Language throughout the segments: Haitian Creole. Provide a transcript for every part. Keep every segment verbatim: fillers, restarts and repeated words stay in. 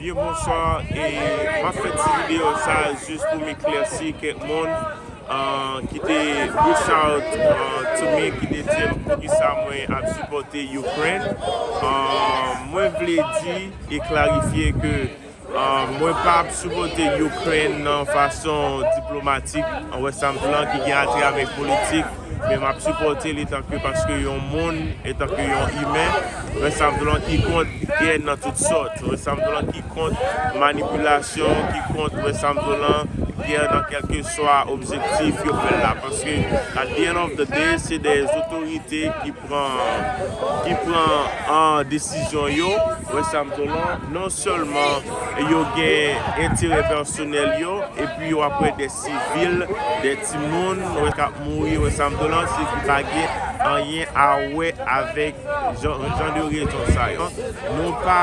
Byen bonswa, e m ap fè ti videyo sa a jis pou m eklèsi kèk moun uh, ki te reach out uh, to me, ki te di m poukisa mwen ap sipòte Ukraine. Uh, mwen vle di e klarifye ke uh, mwen pa ap sipòte Ukraine nan fason diplomatik, an wè sa m di w lan, ki gen atrè avèk politik, men m ap sipòte l etanke paske yon moun, etanke yon imen, wè sa m di w lan, ki kont gè nan tout sòt, wè sa m di w lan, ki kont manipilasyon, ki kont, wè sa m di w lan, gè nan kèlkeswa objektif yo fè l la. Paske, at the end of the day, se de otorite ki pran, ki pran an desizyon yo, wè sa m di w lan, non sèlman yo gen enterè pèsonèl yo, epi yo ap wè de sivil, de timoun, wè k ap mouri, wè sa m di w lan, se ki pa gen anyen a wè avèk jan, jan de rezon sa yo. Nou pa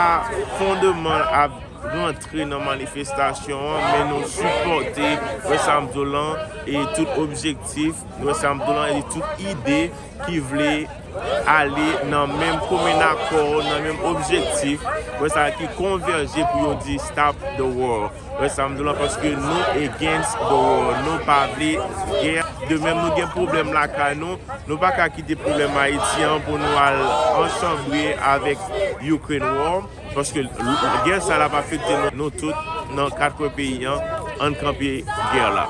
fondman ap rantre nan manifestasyon an, men nou sipòte, wè sa m di w lan, e tout objektif, wè sa m di w lan, e tout ide ki vle ale nan menm komen akò, nan menm objektif, wè sa ki konvèje pou yo di stop the war. Wè sa m di w lan, paske nou against the war. Nou pa vle gè. De menm nou gen pwoblèm lakay nou, nou pa ka kite pwoblèm Ayiti an pou nou al ansanble avèk Ukraine war. Paske l-, gè sa l ap afekte nou, nou tout nan kat kwen peyi an, ann kanpe gè la.